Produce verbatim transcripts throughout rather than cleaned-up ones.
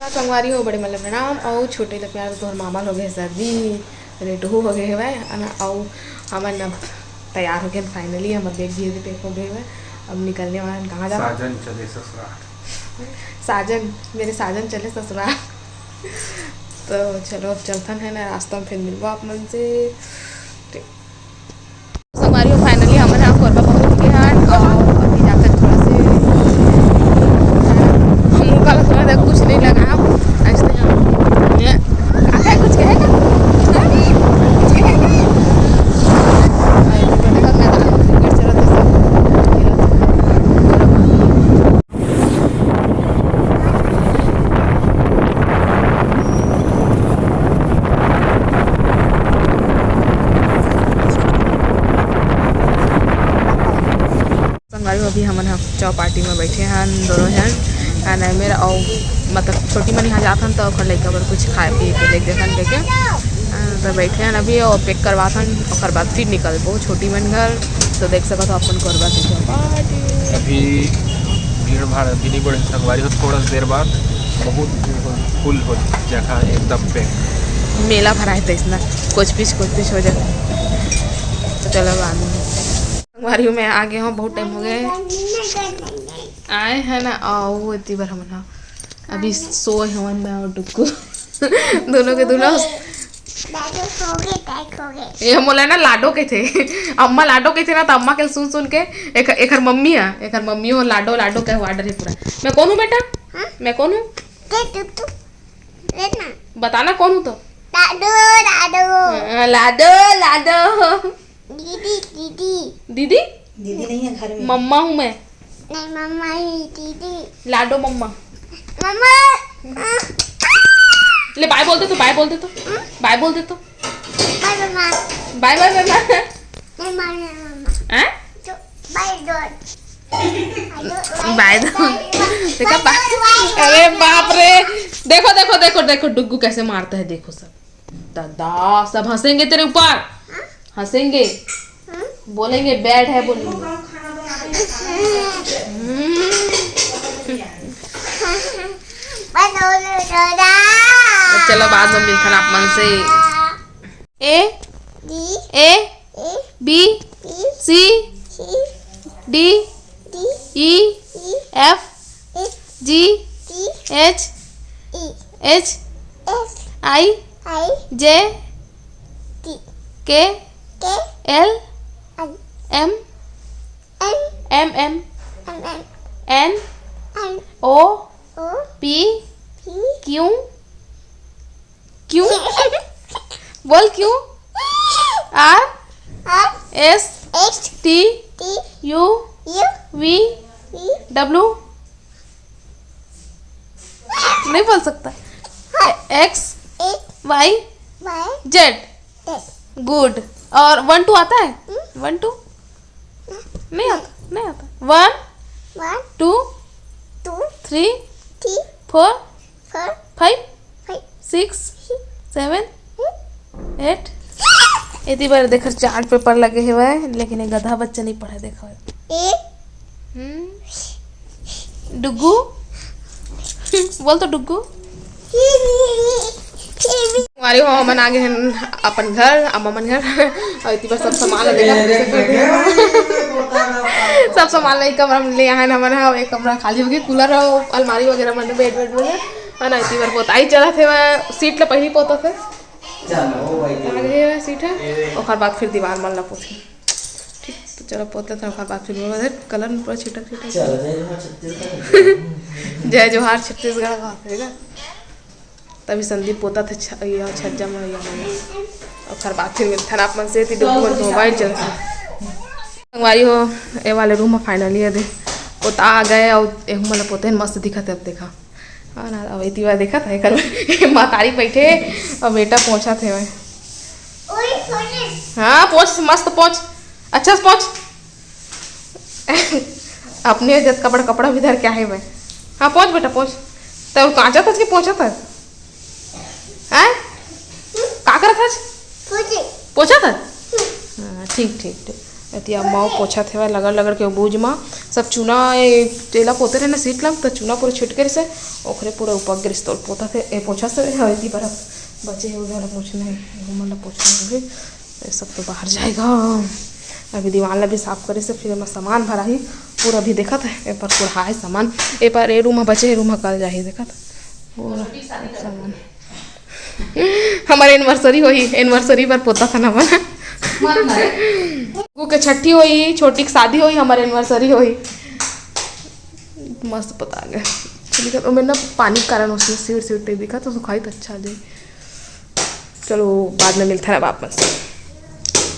संगवारी हो, बड़े मन ल प्रणाम, अउ छोटे ल प्यार। तोहर मामा ल हो गए सर्दी, रेटहू हो गए हवय, है ना? अउ हमन अब तैयार हो गए finally, हमर bag भी एदे pack हो गए हवय। अब निकलने वाला हन। कहाँ जाना? साजन चले ससुराल। साजन, मेरे साजन चले ससुराल। तो चलो, अब चलथन, है ना, रास्ता में फिर मिलबो आप मन से। ठीक। संगवारी हो, finally हमन ह कोरबा पहुंच गए हन, अउ अभी जाकर थोड़ा से मुंह काला धोना था, कुछ नहीं लगा। ऐसे हम, ये, काका कुछ कहेगा? कुछ कहेगा? अरे, देखो, मैं तो क्रिकेट चलत हे सब। संगवारी हो, अभी हमन ह चौपाटी में बैठे हन दोनों झन, है ना? मेरा अउ मतलब छोटी मन यहाँ जात हन तो ओखर लइका बर कुछ खाए पिए के लेके देथन कहिके, हाँ, तो बैठे हन अभी अउ pack करवात हन, ओकर बाद फिर निकलबो छोटी मन घर। तो देख सकत हो अपन कोरबा के चौपाटी। अभी भीड़ भाड़ अभी नहीं बढ़े संगवारी हो, थोड़ा देर बाद बहुत भीड़ हो, full हो जगह एकदम pack। मेला भराए तइसना, कोच पिच कोच पिच हो जाए। तो चलो बाद में। संगवारी हो, मैं आ गए हूँ, बहुत time हो गए आए, है ना? अउ एती बर हमन ह अभी सोए हवन, मैं अउ डुगू। दोनों के दोनों। दादू सो गए, दाई सो गए। ये मोला ना लाडो कहिथे। अम्मा लाडो कहिथे ना, तो अम्मा के सुन सुन के एक, एकर मम्मी है, एकर मम्मी हो लाडो लाडो के हुआ डरे पूरा। मैं कौन हूँ बेटा? हाँ? मैं कौन हूँ? दे तू, तू। दे ना। बताना कौन हूँ तो? लाडो, लाडो। हाँ, लाडो, लाडो। दीदी, दीदी। दीदी? दीदी नहीं है घर में। मम्मा हूँ मैं। नहीं, मम्मा ही, दीदी। लाडो मम्मा। मम्मा। ले, bye बोल दे तो, bye बोल दे तो। हम्म? Bye बोल दे तो। Bye, मम्मा। Bye, bye, bye, bye। नहीं, bye, मम्मा। हैं? तो bye, dot। Bye, dot। देखा, bye, bye, bye। अरे बाप रे, देखो, देखो, देखो, देखो, डुग्गू कैसे मारता है, देखो सब। दादा, सब हंसेंगे तेरे ऊपर, हंसेंगे, बोलेंगे bad है, बोलेंगे। हम्म। चलो, बाद में मिलथन आप मन से। A, B, C, D, E, F, G, H, I, J, K, L, M, M, N, O, P, Q, Q, बोल, Q, R, S, T, U, V, W। नहीं बोल सकता। X, Y, Z। Good। और वन टू आता है? One two नहीं आता, नहीं आता। One, two, three, four, five, six, seven, eight। एती बर देखर चार्ट पेपर लगे हेवय, लेकिन ये गधा बच्चा नहीं पढ़े। देखो, ए। हम्म। डुग्गू। बोल तो डुग्गू। हमारे हो, हमन आ गए हैं अपन घर, अम्मा मन घर। और इतनी बार सब सामान लेकर सब सामान ला एक कमरा में ले आए ना, हमन ह, एक कमरा खाली हो गया, कूलर हो, अलमारी वगैरह मन, बेड वेड मन, है ना। इतनी बार पोताई चला थे, मैं सीट ला पहली पोता थे। चलो, भाई। आगे ये सीट है, ओकर बाद फिर दीवार मन ला पोते। ठीक, तो चलो, पोते थे, ओकर बाद फिर वो कलर में पूरा छिटक छिटक। चलो, जय जोहार छत्तीसगढ़। जय जोहार छत्तीसगढ़ का, है ना? तभी संदीप पोता थे छ-, ये छज्जा में, ये में। ओकर बाद फिर मिलथन आप मन से, ती डुबो मन मोबाइल चलथे। संगवारी हो, ए वाले रूम में finally ये दे पोता आ गए, और एहू मन ला पोते मस्त दिखत है। अब देखा, हाँ ना, अब इतनी बार देखत है, कल महतारी बैठे और बेटा पोंछत हे। हाँ, पोंछ, मस्त पोंछ, अच्छा से पोंछ। अपने जतका बड़ा कपड़ा भी धर के आहे मैं। हाँ, पोंछ बेटा, पोंछ। तब कांचा था कि पोंछा था? हैं? का करत हस? पोंछे। पोंछा था? हाँ, ठीक, ठीक, ठीक। एती अम्मा वो पोछत हेवय, लगड़ लगड़ के बूज म सब चूना, ए, तेला पोते रहे ना सीट ला, त चूना पूरा छिटके रहिसे, ओखरे पूरा उपक गिरिस, तोल पोता थे, ए, पोछा से, हाँ, एती बरफ बचे हे, ओला पोछना हे, घूमर ला पोछना हे, ये सब तो बाहर जाएगा। अभी दीवान ला भी साफ करे से, फिर एमा सामान भराही, पूरा भी देखत है, ए पर कुढ़ाए सामान, ए पर ए रूम ह बचे, ए रूम ह कल जाही, देखत पूरा सामान। हमर एनिवर्सरी होही, एनिवर्सरी पर पोता खाना बना। कुकू के छट्ठी होही, छोटी के शादी होही, हमर एनिवर्सरी होही। मस्त पोता गे। दिखत, ओमे ना पानी के कारण होथे, सीट सीट नहीं दिखत, तो सुखाही तो अच्छा आ जाए। चलो, बाद में मिलता है वापस।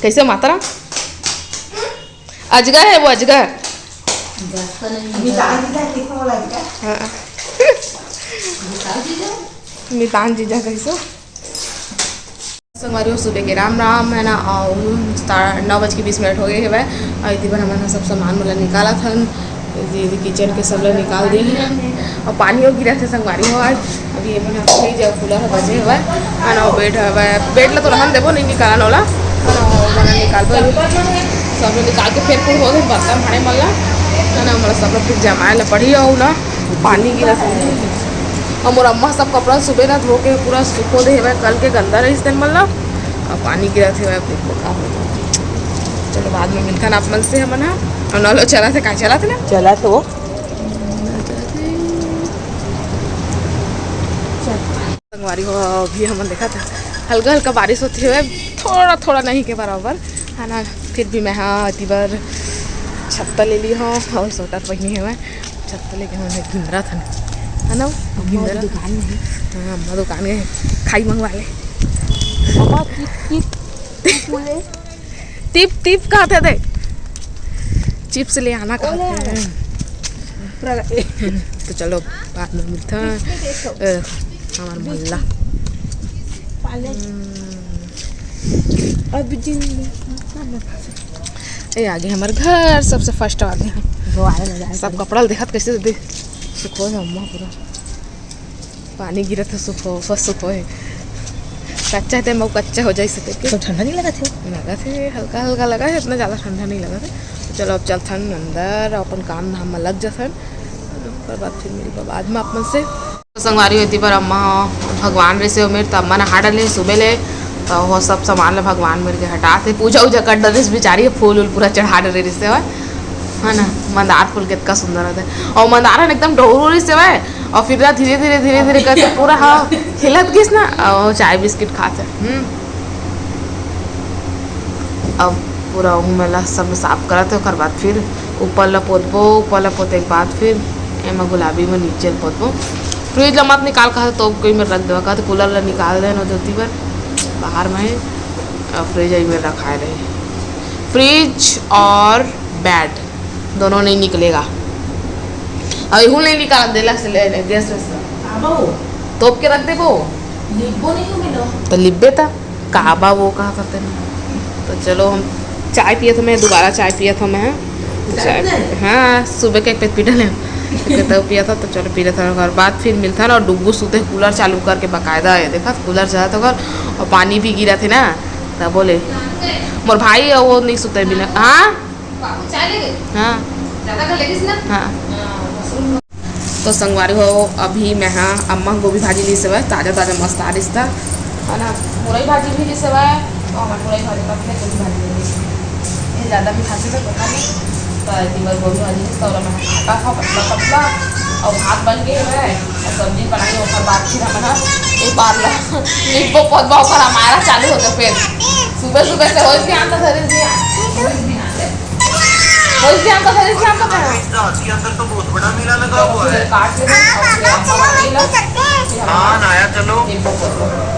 कैसे माता राम? अजगर है वो, अजगर। हाँ। मितान जीजा कैसे? संगवारी हो, सुबह के राम राम है ना, और सा-, नौ बज के बीस मिनट हो गए हवय। और इति बर हमन ह सब सामान मन ला निकालत हन। ये, ये किचन के सब ला निकाल दे हन। और पानी हो गिरत हे संगवारी हो आज। अभी ये मन ह फ्रिज और कूलर ह बचे हवय। है ना, बेड हवय। बेड ला तो रहन देबो, नहीं निकालन ओला। है ना, ओला निकालबो। सब ला निकाल के फेर कुल हो गए बर्तन भांडे मन ला। है ना, हमला सब ला फिर जमाए ला पड़ही और ना पानी गिरत हे। और मोर अम्मा सब कपड़ा सुबह ना धो के पूरा सुखो दे हवय, कल के गंदा रहिस तेन मन ला। अब पानी गिरत हे, अब देखो का होही। चलो, बाद में मिलथन आप मन से हमन ह। और नलो चलत हे, का चलत हे ना? चलत हे वो। संगवारी हो, अभी हमन देखत हन, हल्का हल्का बारिश होत हवय, थोड़ा थोड़ा नहीं के बराबर, है ना। फिर भी मैं, हाँ, एती बर छत्ता ले ली हूँ और स्वेटर पहनी हूँ मैं। छत्ता लेके हमन गिंदरा थन, है ना? अम्मा गिंदरा। दुकान में है। हाँ, अम्मा दुकान गए, खाई मंगवा ले। अम्मा, टिप, टिप, टिप बोले। टिप, टिप कहते थे। चिप्स ले आना ओले कहते आना। हैं। पूरा ए- तो चलो, बाद में मिलता है। Tip, tip, tip. ए, हमार मल्ला। पाले। हम्म। अब जिन- ए, आगे हमार घर सबसे फर्स्ट वाले हैं। वो आए ना, आए सब ना। कपड़ा ल देखत कैसे दे सुखो है अम्मा पूरा। पानी गिरत हे, सुखो, फस सुखो है। कच्चा है, ते मऊ कच्चा हो जाए से देख के। तो ठंडा नहीं लगा थे? लगा थे, हल्का हल्का लगा है, इतना ज़्यादा ठंडा नहीं लगा था। तो चलो, अब चलथन अंदर, अपन काम धाम में लग जाथन। ओकर बाद फिर मिलबो बाद में आप मन से। तो संगवारी हो, एती बर अम्मा ह भगवान रहिसे ओमेर, त अम्मा नहा डले सुबह ले, त वो सब सामान ल भगवान मेर के हटात हे, पूजा उजा कर डरिस बेचारी, फूल उल पूरा चढ़ा डरे रहिसे हवय, है ना। मंदार फूल कितना सुंदर होथे, और मंदार ह एकदम डहुरू रहिसे हवय, और फिर ना धीरे धीरे धीरे धीरे करके पूरा ह खिलत गिस ना, और चाय बिस्किट खात हे। हम्म। अब पूरा ओहू मेला सब साफ करत हे, ओकर बाद फिर ऊपर ला पोतबो, ऊपर ला पोते के बाद फिर एमा गुलाबी में नीचे ला पोतबो। फ्रिज ला मत निकाल कहा तो कोई में रख देवा कहा तो कूलर ला निकाल देना धोती बर बाहर में है, और फ्रिज आई में रखाए रहे। फ्रिज और बेड दोनों नहीं निकलेगा, और इहू नहीं निकाल देला से ले, ले गैस वैस आबो। तोप के रख देबो। लिब्बो नहीं हो मिलो। तो लिब्बे ता। काबा वो कहा करते हैं। तो चलो हम चाय पिए थे, मैं दोबारा चाय पिए था मैं। चाय, चाय नहीं? हाँ, सुबह के एक पैक पी डले। तो पिया था, तो चलो पी लेते हैं। ओकर बाद फिर मिलता है ना, और डुग्गू सुते कूलर चालू करके बकायदा है, देखा कूलर चला था ओकर, और पानी भी गिरा थे ना, तब बोले मोर भाई वो नहीं सुते बिना। हाँ, बाबू चाय ले गए? हाँ। ज्यादा कर लेगी ना? हाँ। हाँ, मशरूम। तो संगवारी हो, अभी मैं, हाँ, अम्मा गोभी भाजी ली सेवय, ताजा ताजा मस्त आ रिश्ता, है ना। मुरई भाजी भी ली सेवय, तो हमारे मुरई भाजी का अपने गोभी भाजी ले ली। ये ज्यादा भी खाते तो पता नहीं, तो एक बार गोभी भाजी ली, तो मैं खाता था पतला पतला, और भात बन गए है, और सब्जी बनाई, और बाद फिर हमारा एक बार ला, एक वो पौधा ओकर हमारा चालू हो गया फिर। सुबह सुबह से हो गया, तो धरे दिया। कोई भी आते। कोई भी आते, कोई भी आते। इसका आपके अंदर तो बहुत बड़ा मेला लगा हुआ है। काट के दो, और फिर आप ये लो, फिर हम हाँ, आया, चलो। एक बार कर दो।